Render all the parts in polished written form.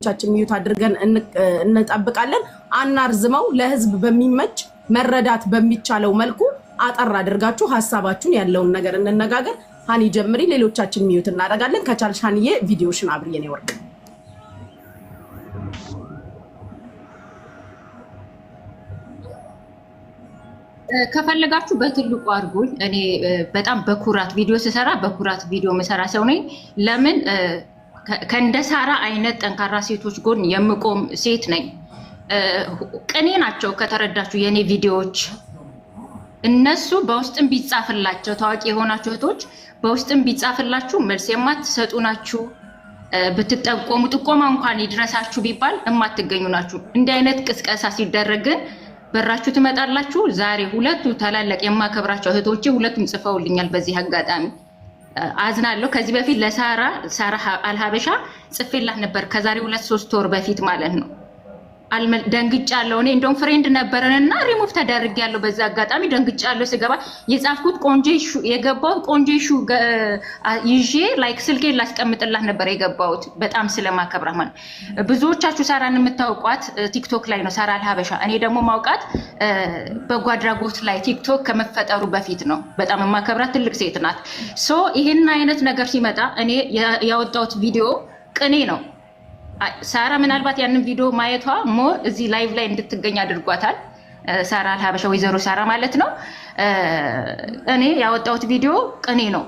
ሌሎቻችን mute አድርገን እንጠብቃለን። አናርዝመው። ለህዝብ በሚመች መረዳት በሚቻለው መልኩ አጠር አድርጋችሁ ሀሳባችሁን ያለውን ነገር እንነጋገር። ሀኒ ጀምሪ፣ ሌሎቻችን mute እናደርጋለን። ከቻልሽ ሀኒዬ ቪዲዮሽን አብሪ የኔ ወርቅ። ከፈለጋችሁ በትልቁ አድርጉኝ። እኔ በጣም በኩራት ቪዲዮ ስሰራ በኩራት ቪዲዮ መሰራ ሰው ነኝ። ለምን ከእንደ ሳራ አይነት ጠንካራ ሴቶች ጎን የምቆም ሴት ነኝ። ቅኔ ናቸው ከተረዳችሁ የእኔ ቪዲዮዎች። እነሱ በውስጥም ቢጻፍላቸው ታዋቂ የሆናችሁ እህቶች በውስጥም ቢጻፍላችሁ መልስ የማትሰጡ ናችሁ። ብትጠቆሙ ጥቆማ እንኳን ይድረሳችሁ ቢባል የማትገኙ ናችሁ። እንዲህ አይነት ቅስቀሳ ሲደረግ ግን በራችሁ ትመጣላችሁ። ዛሬ ሁለቱ ታላላቅ የማከብራቸው እህቶቼ ሁለቱም ጽፈውልኛል። በዚህ አጋጣሚ አዝናለሁ። ከዚህ በፊት ለሳራ ሳራ አልሀበሻ ጽፌላት ነበር፣ ከዛሬ 2-3 ወር በፊት ማለት ነው። ደንግጫለሁ። እኔ እንደውም ፍሬንድ ነበረን እና ሪሙቭ ተደርጌያለሁ። በዛ አጋጣሚ ደንግጫለሁ። ስገባ የጻፍኩት ቆንጆ issue የገባሁት ቆንጆ issue ይዤ like ስልኬን ላስቀምጥላት ነበር የገባሁት በጣም ስለማከብራት ማለት። ብዙዎቻችሁ ሳራን የምታውቋት ቲክቶክ ላይ ነው፣ ሳራ አልሀበሻ። እኔ ደግሞ ማውቃት በጎ አድራጎት ላይ ቲክቶክ ከመፈጠሩ በፊት ነው። በጣም የማከብራት ትልቅ ሴት ናት። So ይህን አይነት ነገር ሲመጣ እኔ ያወጣሁት ቪዲዮ ቅኔ ነው። ሳራ ምናልባት ያንን ቪዲዮ ማየቷ more እዚህ live ላይ እንድትገኝ አድርጓታል። ሳራ አልሀበሻ ወይዘሮ ሳራ ማለት ነው። እኔ ያወጣሁት ቪዲዮ ቅኔ ነው።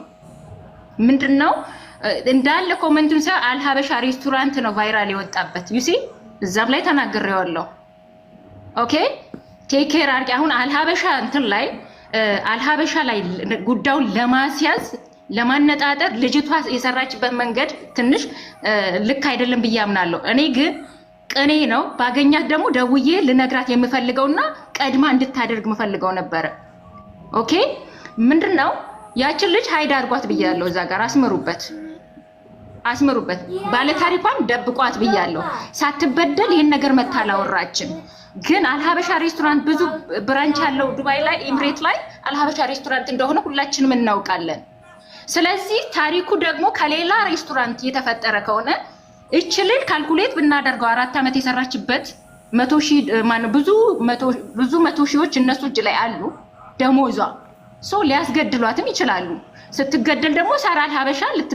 ምንድን ነው እንዳለ comment ኡን ሰ አልሀበሻ ሬስቶራንት ነው viral የወጣበት፣ you see፣ እዛም ላይ ተናግሬዋለሁ። Okay, take care አድርጊ። አሁን አልሀበሻ እንትን ላይ አልሀበሻ ላይ ጉዳዩን ለማስያዝ ለማነጣጠር ልጅቷ የሰራችበት መንገድ ትንሽ ልክ አይደለም ብዬ አምናለሁ። እኔ ግን ቅኔ ነው። ባገኛት ደግሞ ደውዬ ልነግራት የምፈልገውና ቀድማ እንድታደርግ የምፈልገው ነበረ። Okay፣ ምንድን ነው ያችን ልጅ hide አድርጓት ብያለሁ። እዛ ጋር አስምሩበት፣ አስምሩበት። ባለታሪኳን ደብቋት ብያለሁ። ሳትበደል ይህን ነገር መታ አላወራችም። ግን አልሀበሻ ሬስቶራንት ብዙ branch ያለው ዱባይ ላይ፣ ኤምሬት ላይ አልሀበሻ ሬስቶራንት እንደሆነ ሁላችንም እናውቃለን። ስለዚህ ታሪኩ ደግሞ ከሌላ ሬስቶራንት የተፈጠረ ከሆነ እች ልጅ calculate ብናደርገው 4 ዓመት የሰራችበት 100,000 ማነው ብዙ መቶ ሺዎች እነሱ እጅ ላይ አሉ ደሞዟ፣ so ሊያስገድሏትም ይችላሉ። ስትገደል ደግሞ ሳራ አልሀበሻ